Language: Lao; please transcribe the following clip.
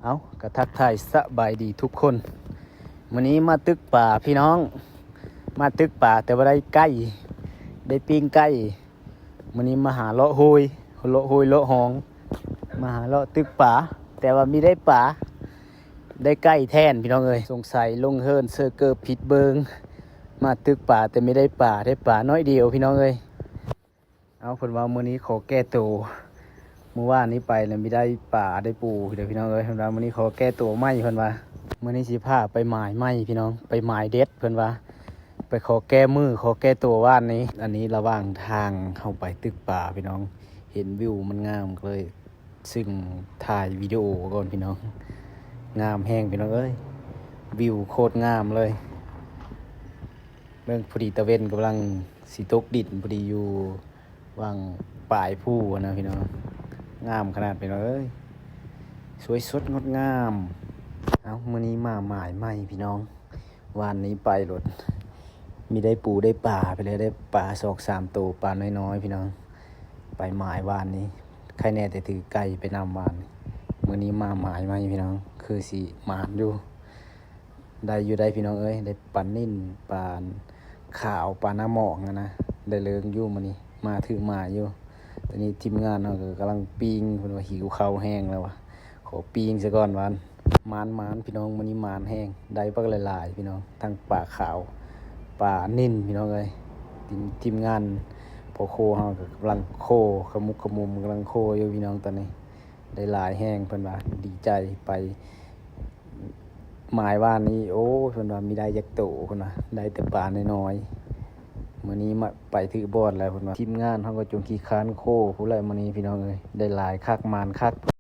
ເອົາ ກໍທັກທາຍສະບາຍດີທຸກຄົນ. ມື້ນີ້ມາຕຶກປາພີ່ນ້ອງ, ມາຕຶກປາແຕ່ວ່າໄດ້ໄກ່ ໄດ້ປີ້ງໄກ່. ມື້ນີ້ມາຫາເລາະໂຮຍ ເລາະໂຮຍເລາະຮ່ອງ ມາຫາເລາະຕຶກປາ ແຕ່ວ່າມີໄດ້ປາ ໄດ້ໄກ່ແທນພີ່ນ້ອງເອີຍ. ສົງໄສລົງເຮືອນເຊີເກີບຜິດເບິ່ງ ມາຕຶກປາແຕ່ມີໄດ້ປາ ໄດ້ປານ້ອຍດຽວພີ່ນ້ອງເອີຍ. ເອົາ ເພິ່ນວ່າມື້ນີ້ຂໍແກ້ໂຕ ມື້ວານນີ້ໄປແລ້ວມີໄດ້ປາໄດ້ປູເດີພີ່ນ້ອງເອີຍ. ເພິ່ນວ່າມື້ນີ້ຂໍແກ້ໂຕໃໝ່ ເພິ່ນວ່າມື້ນີ້ຊິພາໄປໝາຍໃໝ່ພີ່ນ້ອງ ໄປໝາຍເດັດ ເພິ່ນວ່າໄປຂໍແກ້ມື ຂໍແກ້ໂຕວານນີ້. ອັນນີ້ລະຫວ່າງທາງເຮົາໄປຕຶກປາພີ່ນ້ອງ ເຫັນວິວມັນງາມ ກໍເລີຍ ຊຶ່ງຖ່າຍວິດີໂອກ່ອນພີ່ນ້ອງ. ງາມແຮງພີ່ນ້ອງເອີຍ ວິວໂຄດງາມເລີຍ. ເບິ່ງ ພໍດີຕາເວັນກຳລັງຊິຕົກດິນ ພໍດີຢູ່ຫວ່າງປາຍພູຫັ້ນນະພີ່ນ້ອງ. ງາມຂະໜາດພີ່ນ້ອງເອີຍ ສວຍສົດງົດງາມ. ເອົ້າ ມື້ນີ້ມາໝາຍໃໝ່ພີ່ນ້ອງ. ວານນີ້ໄປໂລດ ມີໄດ້ປູໄດ້ປາໄປເລີຍ ໄດ້ປາສອງສາມໂຕ ປານ້ອຍໆພີ່ນ້ອງ. ໄປໝາຍວານນີ້ ໄຄແນ່ແຕ່ຖືໄກ່ໄປນຳວານນີ້. ມື້ນີ້ມາໝາຍໃໝ່ພີ່ນ້ອງ ຄືຊິໝານຢູ່ ໄດ້ຢູ່ໄດ໋ພີ່ນ້ອງເອີຍ. ໄດ້ປານິນ ປາຂາວ ປາໜ້າໝອກຫັ້ນນະ ໄດ້ເລີງຢູ່ມື້ນີ້ ມາຖືກໝາຍຢູ່. ຕອນນີ້ທີມງານເຮົາກໍກຳລັງປີ້ງ ເພິ່ນວ່າຫິວເຂົ້າແຮງແລ້ວວ່າ ຂໍປີ້ງຊະກ່ອນວ່າ. ໝານໆ ພີ່ນ້ອງ ມື້ນີ້ໝານແຮງ ໄດ້ບັກຫຼາຍໆ ພີ່ນ້ອງ ທັງປາຂາວ ປານິນ ພີ່ນ້ອງເອີຍ. ທີມ ທີມງານພໍ່ໂຄເຮົາກໍກຳລັງໂຄ ຂະມຸກຂະມຸມ ກຳລັງໂຄຢູ່ພີ່ນ້ອງ. ຕອນນີ້ໄດ້ຫຼາຍແຮງ ເພິ່ນວ່າດີໃຈ. ໄປໝາຍວານນີ້ ໂອ້ ເພິ່ນວ່າມີໄດ້ຈັກໂຕ ເພິ່ນວ່າໄດ້ແຕ່ປານ້ອຍໆ. ມື້ນີ້ມາໄປຖືກບ່ອນແລ້ວ ເພິ່ນວ່າ. ທີມງານເຮົາກໍຈົນຂີ້ຄ້ານໂຄພຸ້ນແຫຼະມື້ນີ້ ພີ່ນ້ອງເອີຍ ໄດ້ຫຼາຍຄັກ ໝານຄັກ.